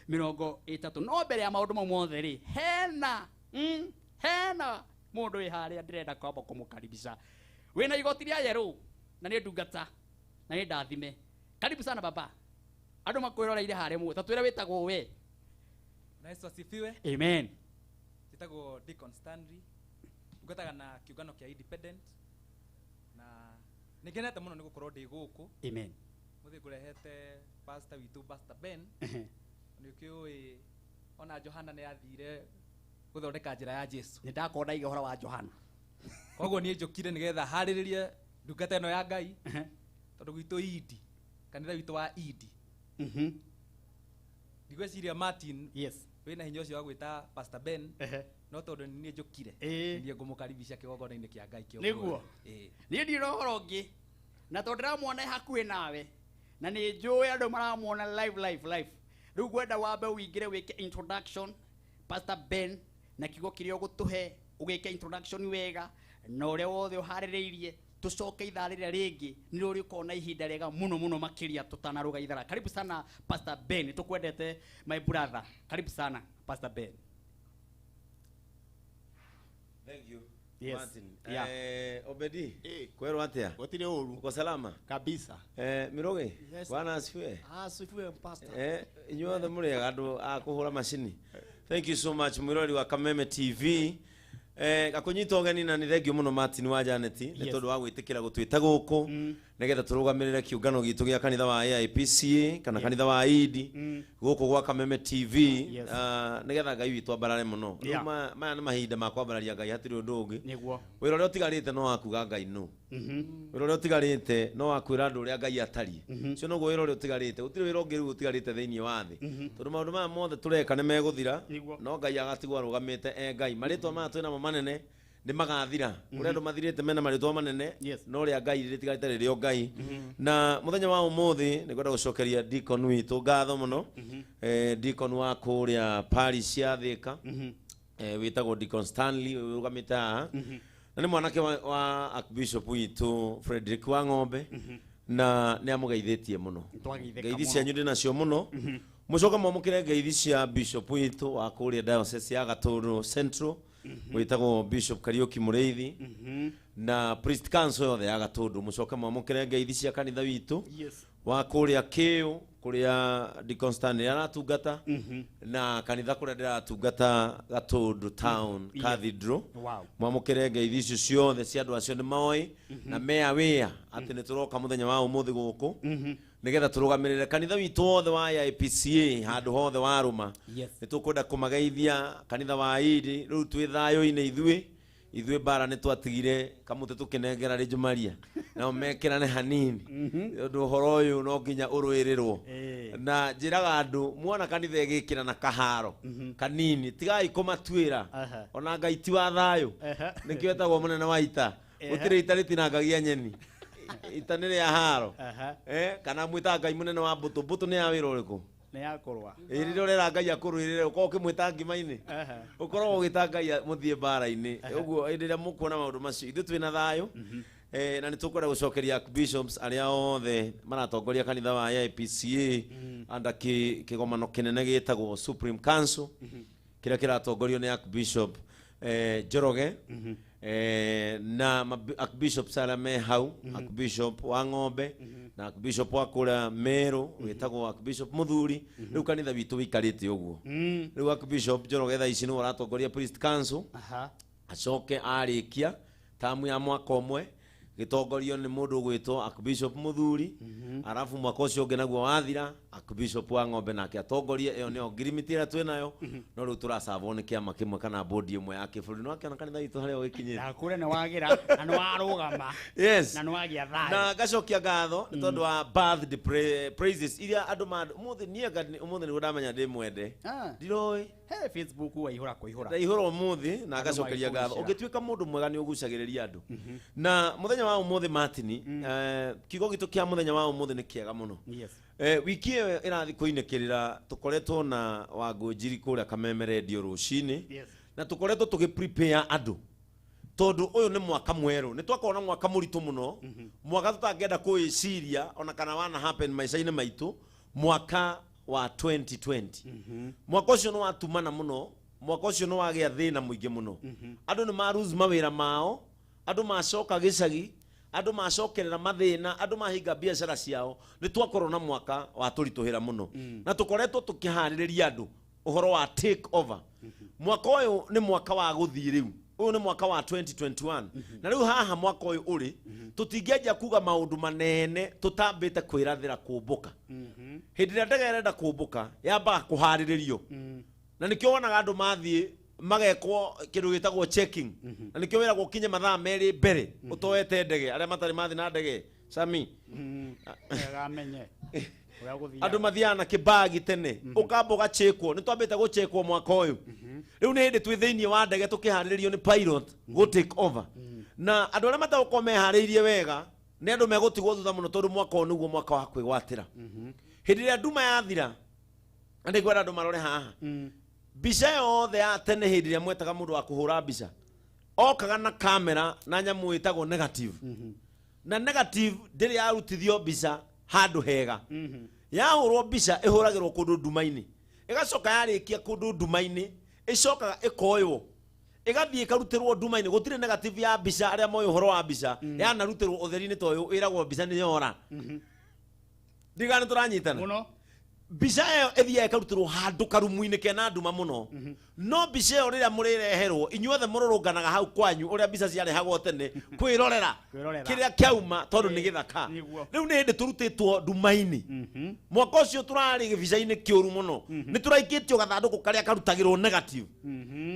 30,000. No mbere ya maũndũ mau mothe rĩ, hena hena mũndũ wĩ harĩa ndĩrenda kwamba kũmũkaribisha, wĩna igoti rĩa yerũ na nĩ ndungata na nĩ ndathime. Karibu sana baba, andũ makwĩroreire harĩa mũgũ ta twĩre wĩtagwo we. Na Yesu asifiwe. Amen. Njĩtagwo Deacon Stanley, ngwetaga na kiũngano kĩa Independent, na nĩngenete mũno nĩ gũkorwo ndĩ gũkũ. Amen. Mũthĩ ngũrehete pastor witũ, Pastor Ben. Nĩ ũkĩũĩ ona Johana nĩ athire gũthondeka njĩra ya Jesu. Nĩ ndakorwo ndaiga ũhoro wa Johana. Koguo niĩ njũkire nĩgetha harĩrĩrie ndungata ĩno ya Ngai, tondũ gwitũ Idi, kanitha witũ wa Idi. Ndigwĩciria Martin, yes, wĩna hinya ũcio wa gwĩta Pastor Ben, no tondũ nĩ niĩ njũkire, niĩ ngũmũkaribisha kĩgongona-inĩ kĩa Ngai kĩa Nĩguo. Niĩ ndirĩ na ũhoro ũngĩ, na tondũ ndĩramuona hakuhĩ nawe na nĩ njũĩ andũ maramuona live live live, rĩu ngwenda wambe ũingĩre wĩke introduction Pastor Ben, na kiugo kĩrĩa ũgũtũhe ũgĩke introduction wega na ũrĩa wothe ũharĩrĩirie, tũcoke ithaa rĩrĩa rĩngĩ nĩ rĩo rĩkorwo na ihinda rĩega mũno mũno makĩria tũtanarũga ithara. Karibu sana Pastor Ben, tũkwendete my brother. Karibu sana Pastor Ben. Thank you. Yes. Martin. Yeah. Obedi. Kwero atia? Gũtirĩ ũru. Uko salama? Kabisa. Mirugi. Yes. Bwana asifiwe. Asifiwe pastor. Inyuothe mũrĩ andũ a kũhũra macini. Thank you so much mwĩrori wa Kameme TV. Gakunyita ũgeni na nĩ thengio mũno Martin wa Janet nĩ tondũ wa gwĩtĩkĩra gũtwĩta gũkũ nĩgetha tũrũgamĩrĩre kĩũngano gitũ gĩa kanitha wa AIPCA kana kanitha wa Idi gũkũ gwa Kameme TV, nĩgetha Ngai witũ ambarare mũno. Rĩu maya nĩ mahinda ma kwambararia Ngai, hatirĩ ũndũ ũngĩ. Nĩguo. Wĩra ũrĩa ũtigarĩte no wa kuga Ngai nũ. Wĩra ũrĩa ũtigarĩte no wa kwĩra andũ ũrĩa Ngai atariĩ. Ũcio noguo wĩra ũrĩa ũtigarĩte, gũtirĩ wĩra ũngĩ rĩu ũtigarĩte thĩinĩ wa thĩ. Tondũ maũndũ maya mothe tũreka nĩ megũthira, no Ngai agatigwo arũgamĩte e Ngai. Marĩtwa maya twĩ namo manene nĩ magathira. Kũrĩ andũ mathirĩte mena marĩtwa manene, no rĩa Ngai rĩtigarĩte rĩrĩ o Ngai. Na mũthenya wa ũmũthĩ nĩ ngwenda gũcokeria deacon witũ ngatho mũno. Deacon wa kũrĩa parish ya Thika, wĩtagwo Deacon Stanley, ũrũgamĩte haha. Na nĩ mwanake wa Archbishop witũ Frederick wa Ng'ombe. Na nĩ amũgeithĩtie mũno. Twageithĩka Ngeithi mũno. cianyu ndĩ nacio mũno. Mũcoke mwamũkĩre ngeithi cia bishop witũ wa kũrĩa diocese ya Gatũndũ Central, wĩtagwo Bishop Kariuki Mũrĩithi, na priest council yothe ya Gatũndũ. Mũcoke mwamũkĩre ngeithi cia kanitha witũ Yes. wa kũrĩa Kĩũ, kũrĩa Deacon Stanley aratungata, na kanitha kũrĩa ndĩratungata Gatũndũ Town Cathedral. Wow. Mwamũkĩre ngeithi icio ciothe cia andũ acio nĩ moĩ na me aware atĩ nĩ tũroka mũthenya wa ũmũthĩ gũkũ nĩgetha tũrũgamĩrĩre kanitha witũ wothe wa IPCA handũ hothe warũma. Yes. Nĩ tũkwenda kũmageithia kanitha wa Iri. Rĩu twĩ thayũ-inĩ ithuĩ, ithuĩ mbara nĩ twatigire kamũtĩ tũkĩnengera rĩ Jumaria nao mekĩrane hanini, tondũ ũhoro ũyũ no nginya ũrũĩrĩrwo. Na njĩraga andũ, muona kanitha ĩgĩkĩra na kaharo kanini, tigai kũmatuĩra. Ona Ngai ti wa thayũ. Nĩkĩo etagwo mũnene wa ita. Gũtirĩ ita rĩtinangagia nyeni, ita nĩ rĩa haro. Kana mwĩtaga Ngai mũnene wa mbũtũ, mbũtũ nĩ ya wĩra ũrĩkũ? Nĩ ya kũrũa. Ĩ rĩrĩa ũrera Ngai akũrũĩrĩre, ũkorwo ũkĩmwĩta ngima-inĩ, ũkoragwo ũgĩta Ngai mũthiĩ mbara-inĩ. Ũguo hĩndĩ ĩrĩa mũkuona maũndũ macio, ithuĩ twĩna thayũ. Na nĩ tũkwenda gũcokeria bishops arĩa othe maratongoria kanitha wa IPCA under kĩgomano kĩnene gĩtagwo Supreme Council, kĩrĩa kĩratongorio nĩ Archbishop Njoroge, na archbishops arĩa me hau, Archbishop wa Ng'ombe na Archbishop wa kũrĩa Meru wĩtagwo Archbishop Mũthuri. Rĩu kanitha witũ wĩikarĩte ũguo. Rĩu Archbishop Njoroge thaa ici nĩwe ũratongoria priest council. Acoke arĩkia tamu ya mwaka ũmwe, gĩtongorio nĩ mũndũ ũgwĩtwo Archbishop Mũthuri, arabu mwaka ũcio ũngĩ naguo wathira, Archbishop wa Ng'ombe nake atongorie. Ĩyo nĩyo ngirimiti ĩrĩa twĩnayo, no rĩu tũracabwo nĩ kĩama kĩmwe kana bodi ĩmwe ya kĩbũrũri. No akĩona kanitha witũ harĩa ũgĩkinyĩte. Na kũrĩa nĩ wagĩra na nĩ warũgama. Yes. Na nĩ wagĩa thayũ. Na ngacokia ngatho nĩ tondũ wa birthday praises iria andũ ma ũmũthĩ. Niĩ anga ũmũthĩ nĩguo ndamenya ndĩ mwende. Ndiroĩ. He Facebook waihũra kũihũra. Ndaihũra ũmũthĩ na Andũ ngacokeria ngatho. magĩkũgucĩra. Ũngĩtuĩka mũndũ mwega nĩ ũgucagĩrĩria andũ. Na mũthenya wa ũmũthĩ, Martin, kiugo gitũ kĩa mũthenya wa ũmũthĩ nĩ kĩega mũno. Yes. Wiki ĩyo ĩrathiĩ kũinĩkĩrĩra, tũkoretwo na Wangũnjiri kũrĩa Kameme Radio rũcinĩ. Yes. Na tũkoretwo tũgĩ prepare andũ tondũ ũyũ nĩ mwaka mwerũ. Nĩ twakorwo na mwaka mũritũ mũno, mwaka tũtangĩenda kũĩciria ona kana wana happen maica-inĩ maitũ, mwaka wa 2020. Mwaka ũcio nĩ watumana mũno, mwaka ũcio nĩ wagĩa thĩna mũingĩ mũno. Andũ nĩ ma lose mawĩra mao, andũ macoka gĩcagi, andũ macokerera mathĩna, andũ mahinga biacara ciao. Nĩ twakorwo na mwaka watũritũhĩra mũno, na tũkoretwo tũkĩharĩrĩria andũ ũhoro wa take over. Mwaka ũyũ nĩ mwaka wa gũthiĩ rĩu, ũyũ nĩ mwaka wa 2021, na rĩu haha mwaka ũyũ ũrĩ, tũtingĩanjia kuga maũndũ manene tũtambĩte kwĩrathĩra kũmbũka. Hĩndĩ ĩrĩa ndege ĩrenda kũmbũka, yambaga kũharĩrĩrio, na nĩkĩo wonaga andũ mathiĩ magekwo kĩndũ gĩtagwo checking, na nĩkĩo wĩragwo ũkinye mathaa 2 mbere ũtoete ndege. Arĩa matarĩ mathiĩ na ndege, Sami. Wega menye ũrĩa gũthiaga. Andũ mathiaga na kĩbagi tene, ũkamba ũgachĩkwo. Nĩ twambĩte gũchĩkwo mwaka ũyũ. Rĩu nĩ hĩndĩ twĩ thĩinĩ wa ndege tũkĩharĩrĩrio nĩ pilot go take over, na andũ arĩa matagũkorwo meharĩirie wega nĩ andũ megũtigwo thutha mũno, tondũ mwaka ũyũ nĩguo mwaka wa kwĩgwatĩra. Hĩndĩ ĩrĩa nduma yathira, na ndĩkwenda andũ marore haha, mbica yothe ya tene, hĩndĩ ĩrĩa mwetaga mũndũ wa kũhũra mbica, okaga na kamera na nyamũ ĩtagwo negative, na negative ndĩrĩ yarutithio mbica handũ hega. Yahũrwo mbica ĩhũragĩrwo kũndũ nduma-inĩ, ĩgacoka yarĩkia kũndũ nduma-inĩ, ĩcokaga ĩkoywo, ĩgathiĩ ĩkarutĩrwo nduma-inĩ. Gũtirĩ negative ya mbica, arĩa moĩ ũhoro wa mbica, yanarutĩrwo ũtheri-inĩ ta ũyũ, ĩragwo mbica nĩ yora. Ndigana nĩ tũranyitana? Mũno. Mbica ĩyo ĩthiaga ĩkarutĩrwo handũ karumu-inĩ kena nduma mũno, no mbica ĩyo rĩrĩa mũrĩreherwo, inyuothe mũrũrũnganaga hau kwanyu ũrĩa mbica ciarehagwo tene kwĩrorera Kwĩrorera. kĩrĩa kĩauma, tondũ nĩ gĩthaka. Rĩu nĩ hĩndĩ tũrutĩtwo nduma-inĩ. Mwaka ũcio tũrarĩ gĩbica-inĩ kĩũru mũno, nĩ tũraikĩtio gathandũkũ karĩa karutagĩrwo negative.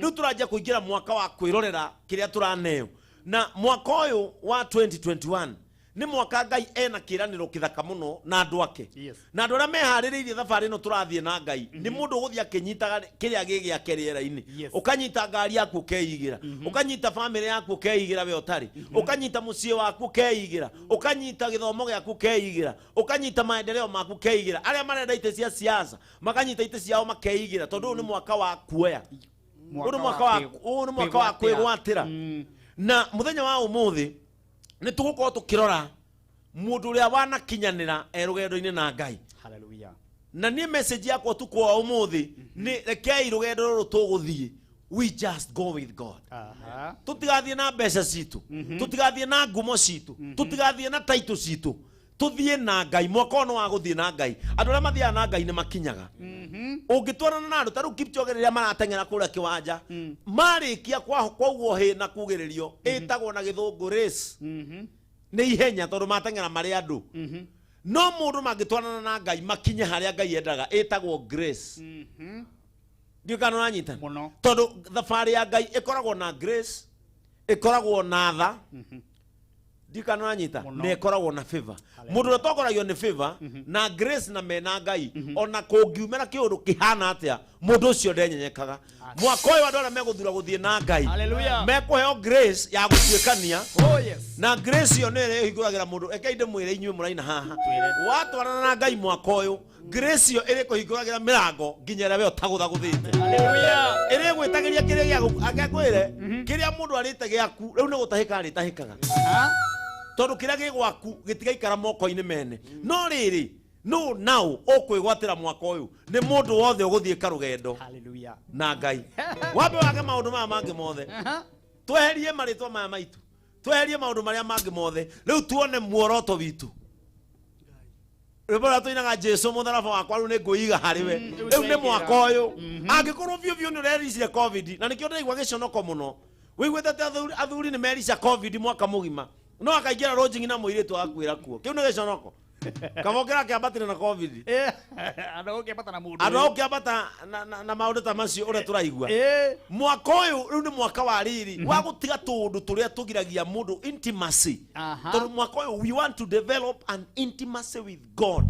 Rĩu tũranjia kũingĩra mwaka wa kwĩrorera kĩrĩa tũraneo, na mwaka ũyũ wa 2021 nĩ mwaka Ngai ena kĩranĩro kĩthaka mũno na andũ ake. Yes. Na andũ arĩa meharĩrĩirie thabarĩ ĩno tũrathiĩ na Ngai nĩ mũndũ ũgũthiĩ akĩnyitaga kĩrĩa gĩ gĩake rĩera-inĩ. Ũkanyita ngari yaku ũkeigĩra, ũkanyita bamĩrĩ yaku ũkeigĩra, we ũtarĩ, ũkanyita mũciĩ waku ũkeigĩra, ũkanyita gĩthomo gĩaku ũkeigĩra, ũkanyita maendeleo maku ũkeigĩra. Arĩa marenda itĩ cia siasa makanyita itĩ ciao makeigĩra, tondũ ũyũ nĩ mwaka wa kuoya, ũyũ nĩ mwaka wa ũyũ nĩ mwaka wa kwĩgwatĩra. Na mũthenya wa ũmũthĩ nĩ tũgũkorwo tũkĩrora Mũndũ ũrĩa wanakinyanĩra e rũgendo-inĩ na Ngai. Hallelujah. Na niĩ message yakwa ũtukũ wa ũmũthĩ nĩ rekei rũgendo rũrũ tũgũthiĩ, we just go with God. Tũtigathiĩ na mbeca citũ, tũtigathiĩ na ngumo citũ, tũtigathiĩ na title citũ, tũthiĩ na Ngai. Mwaka ũyũ nĩ wa gũthiĩ na Ngai. Andũ arĩa mathiaga na Ngai nĩ makinyaga. Ũngĩtwarana na andũ ta rĩu Kipchoge rĩrĩa marateng'era kũrĩa kĩwanja, marĩkia kwaugwo hĩ na kugĩrĩrio, ĩtagwo na gĩthũngũ race. Nĩ ihenya tondũ mateng'era marĩ andũ. No mũndũ mangĩtwarana na Ngai makinye harĩa Ngai endaga, ĩtagwo grace. Ndiũĩ kana ũranyita? Mũno. Tondũ thabarĩ ya Ngai ĩkoragwo na grace, ĩkoragwo na tha. Ndiũĩ kana ũranyita? Mũno. Na ĩkoragwo na favor. Mũndũ ũrĩa ũtongoragio nĩ favor na grace na mena Ngai, ona kũngiumĩra kĩũndũ kĩhana atĩa, mũndũ ũcio ndenyenyekaga. Mwaka ũyũ andũ arĩa megũthura gũthiĩ na Ngai, Hallelujah. mekũheo grace ya gũtuĩkania. Oh yes. Na grace ĩyo nĩ ĩrĩa ĩhingũragĩra mũndũ. Rekei ndĩmwĩre inyuĩ mũraina haha, watwarana na Ngai mwaka ũyũ, grace ĩyo ĩrĩkũhingũragĩra mĩrango nginya ĩrĩa we ũtagũthagũthĩte. Hallelujah. Ĩrĩgwĩtagĩria kĩrĩa gĩaku, akekwĩre kĩrĩa mũndũ arĩte gĩaku rĩu nĩ gũtahĩka arĩtahĩkaga. Tondũ kĩrĩa gĩ gwaku gĩtigaikara moko-inĩ mene. No rĩrĩ, no nao ũkwĩgwatĩra mwaka ũyũ nĩ mũndũ wothe ũgũthiĩ karũgendo Hallelujah. na Ngai. Wambe wage maũndũ maya mangĩ mothe. Tweherie marĩtwa maya maitũ, tweherie maũndũ marĩa mangĩ mothe, rĩu tuone muoroto witũ. Rwĩmbo rũrĩa tũinaga Jesu mũtharaba wakwa rĩu nĩ ngwĩiga harĩ we, rĩu nĩ mwaka ũyũ. Angĩkorwo biũ biũ nĩ ũrericire COVID, na nĩkĩo ndĩraigua gĩconoko mũno, wĩiguĩte atĩ athuri nĩ merica COVID mwaka mũgima, no akaingĩra lodging na mũirĩtu agakuĩra kuo. Kĩu nĩ gĩconoko. Kaba ũkĩra kĩambatĩra na COVID. Andũ ũkĩambata na mũndũ. Andũ ũkĩambata na maũndũ ta macio ũrĩa tũraigua. Mwaka ũyũ rĩu nĩ mwaka wa rĩrĩ wa gũtiga tũũndũ tũrĩa tũgiragia mũndũ intimacy. Tondũ mwaka ũyũ we want to develop an intimacy with God.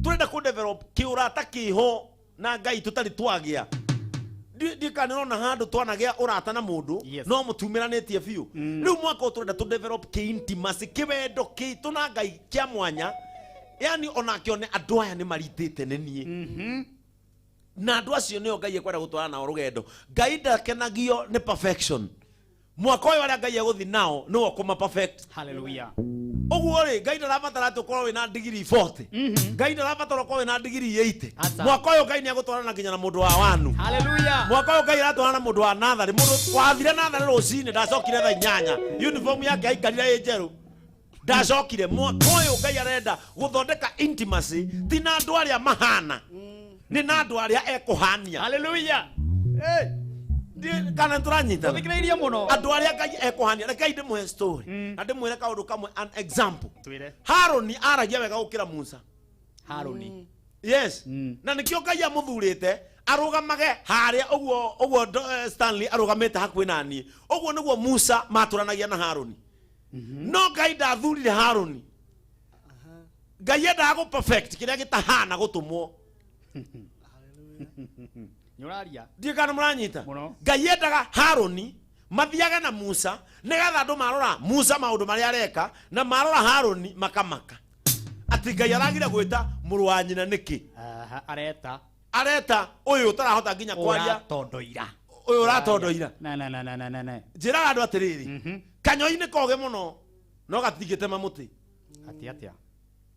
Tũrenda kũ develop kĩũrata kĩho na Ngai tũtarĩ twagĩa. Ndiĩ kana nĩũrona handũ twanagĩa ũrata na mũndũ, no mũtumĩranĩtie biũ. Rĩu mwaka ũyũ tũrenda tũ develop kĩ intimacy, kĩwendo kĩitũ na Ngai kĩa mwanya. Yani onake one andũ aya nĩ maritĩte nĩ niĩ. Na andũ acio nĩo Ngai ekwenda gũtwarana nao rũgendo. Ngai ndakenagio nĩ perfection. Mwaka ũyũ arĩa Ngai egũthiĩ nao nĩwe ũkũma perfect. Hallelujah. Ũguo rĩ, Ngai ndarabatara atĩ ũkorwo wĩna ndigiri 40. Ngai ndarabatara ũkorwo wĩna ndigiri 80. Asa. Mwaka ũyũ Ngai nĩegũtwarana nginya na mũndũ wa wanu. Hallelujah. Mwaka ũyũ Ngai aratwarana na mũndũ wa natharĩ. Mũndũ wathire natharĩ rũcinĩ ndacokire thaa inyanya. Uniform yake aikarire ĩ njerũ. Ndacokire. Mwaka ũyũ Ngai arenda gũthondeka intimacy ti na andũ arĩa mahana, nĩ na andũ arĩa ekũhania. Hallelujah. Kana tũranyitana? Tũthikĩrĩirie mũno. Andũ arĩa Ngai ekũhania. Rekei ndĩmũhe story na ndĩmwĩre kaũndũ kamwe, an example. Twĩre. Harũni aragia wega gũkĩra Musa. Harũni. Yes. Na nĩkĩo Ngai amũthurĩte arũgamage harĩa ũguo ũguo Stanley arũgamĩte hakuhĩ na niĩ. Ũguo nĩguo Musa matũranagia na Harũni. No Ngai ndathurire Harũni. Ngai endaga gũ perfect kĩrĩa gĩtahana gũtũmwo. Nĩũraria. Ndiũĩ kana mũranyita. Mũno. Ngai endaga Harũni mathiage na Musa nĩgetha andũ marora Musa maũndũ marĩa areka na marora Harũni makamaka. Atĩ Ngai aragire gwĩta mũrũ wa nyina nĩkĩ? Areta. Areta ũyũ ũtarahota nginya kwaria. Ũratondoira. Ũyũ ũratondoira. Na na na na na na. Njĩraga andũ atĩrĩrĩ, kanyoi-inĩ kogĩ mũno no gatingĩtema mũtĩ. Atĩ atĩa?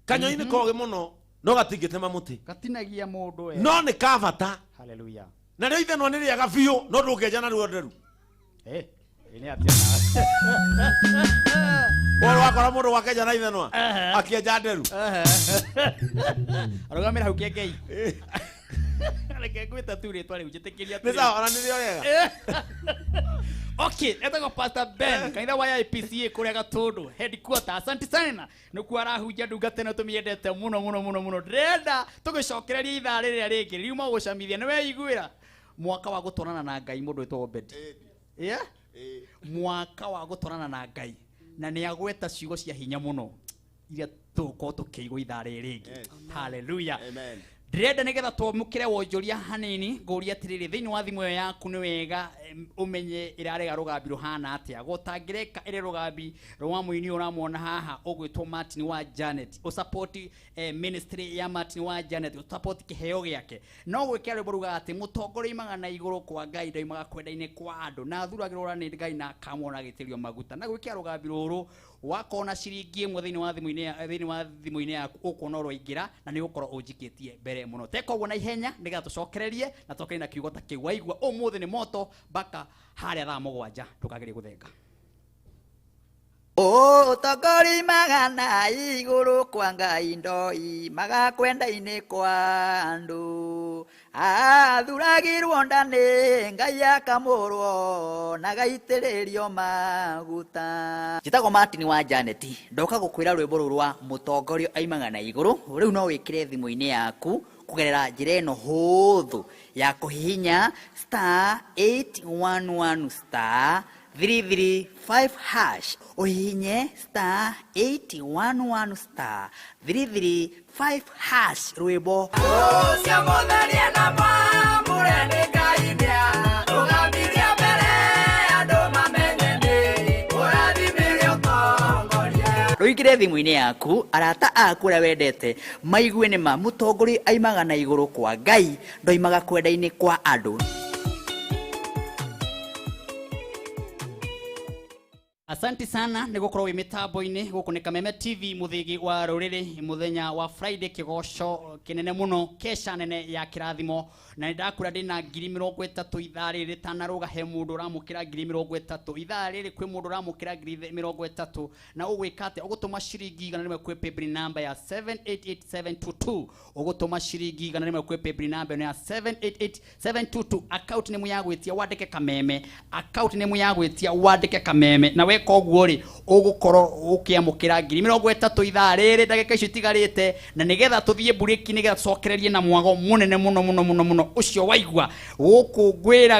Kanyoi-inĩ kogĩ mũno no gatingĩtema mũtĩ. Gatinagia mũndũ we. No nĩ ka bata. Hallelujah. Na rĩo ithenwa nĩ rĩega biũ no ndũngĩenja narĩo nderu. Nĩ atĩa nawe? Ũhoro wakora mũndũ wakenja na ithenwa akĩenja nderu. Arũgamĩra hau kĩengei. Reke ngwĩte tu rĩtwa rĩu njĩtĩkĩria Nĩ sawa, ona nĩrĩo rĩega. Okay, etagwo Pastor Ben, kanitha wa IPCA kũrĩa Gatũndũ, headquarter. Asante sana. Nĩkuo arahunjia ndungata ĩno tũmĩendete mũno mũno mũno mũno. Ndĩrenda tũgĩcokererie ithaa rĩrĩa rĩngĩ riuma gũcamithia. Nĩ weiguĩra mwaka wa gũtwarana na Ngai mũndũ wĩtagwo Obed. Yeah? Mwaka wa gũtwarana na Ngai. Na nĩ agweta ciugo cia hinya mũno iria tũgũkorwo tũkĩigua ithaa rĩrĩ rĩngĩ. Hallelujah. Amen. Ndĩrenda nĩgetha twamũkĩre wonjoria hanini, ngũria atĩrĩrĩ, thĩinĩ wa thimũ ĩyo yaku nĩ wega ũmenye ĩrarega rũgambi rũhana atĩa. Gũtangĩreka ĩrĩ rũgambi rwa mũini ũramwona haha ũgwĩtwo Martin wa Janet, ũsupport ministry ya Martin wa Janet, ũsupport kĩheo gĩake. No gwĩkĩra rwĩmbo rugaga atĩ mũtongoria oimaga na igũrũ kwa Ngai, ndoimaga kwenda-inĩ kwa andũ, na athuragĩrwo nĩ Ngai na akamwona agĩitĩrĩrio maguta. Na gwĩkĩra rũgambi rũrũ Wakona ciringi ĩmwe thĩinĩ wa thimũ-inĩ thĩinĩ wa thimũ-inĩ yaku, ũkuona ũroingĩra na nĩ ũgũkorwo ũnjikĩtie mbere mũno. Teka ũguo na ihenya nĩgetha tũcokererie na tũkĩrĩ na kiugo ta kĩu. Waigua ũmũthĩ nĩ moto mpaka harĩa thaa 7, ndũkagerie gũthenga. Ũtongori magana igũrũ kwa Ngai ndoi magakwenda-inĩ kwa andũ, athuragirwo nda nĩ Ngai akamũrwo na gaitĩrĩrio maguta. Njĩtagwo Martin wa Janet, ndoka gũkwĩra rwĩmbo rũrũ rwa mũtongoria aimaga na igũrũ. Rĩu no wĩkĩre thimũ-inĩ yaku kũgerera njĩra ĩno hũthũ ya kũhihinya star 811 star 335 hash, ũhihinye star 811 star 335 hash, rwĩmbo ũcio mũtherie na mwamũre nĩ Ngai nĩarũgamirie mbere andũ mamenye nĩ ũrathimire ũtongoria. Rũingĩre thimũ-inĩ yaku, arata aku arĩa wendete maigue nĩ ma mũtongoria aimaga na igũrũ kwa Ngai, ndoimaga kwenda-inĩ kwa andũ. Asante sana nĩ gũkorwo wĩ mĩtambo-inĩ. Gũkũ nĩ Kameme TV, mũthĩgi wa rũrĩrĩ, mũthenya wa Friday, kĩgoco kĩnene mũno, kesha nene ya kĩrathimo. Na nĩ ndakura ndĩna 30,000 ithaa rĩrĩ rĩtanarũga. He mũndũ ũramũkĩra 30,000 ithaa rĩrĩ? Kwĩ mũndũ ũramũkĩra 30,000? Na ũgwĩka atĩa? Ũgũtũma ciringi 100 kwĩ paybill number ya 788722. Ũgũtũma ciringi 100 kwĩ paybill number ĩno ya 788722. Account nĩ ya gwĩtia wandĩke Kameme, account nĩ ya gwĩtia wandĩke Kameme. Na weka ũguo rĩ, ũgũkorwo ũkĩamũkĩra 30,000 ithaa rĩrĩ, ndagĩka icio itigarĩte, na nĩgetha tũthiĩ mburĩki, nĩgetha tũcokererie na mwago mũnene mũno mũno mũno mũno ũcio waigua gũkũ ngwĩra.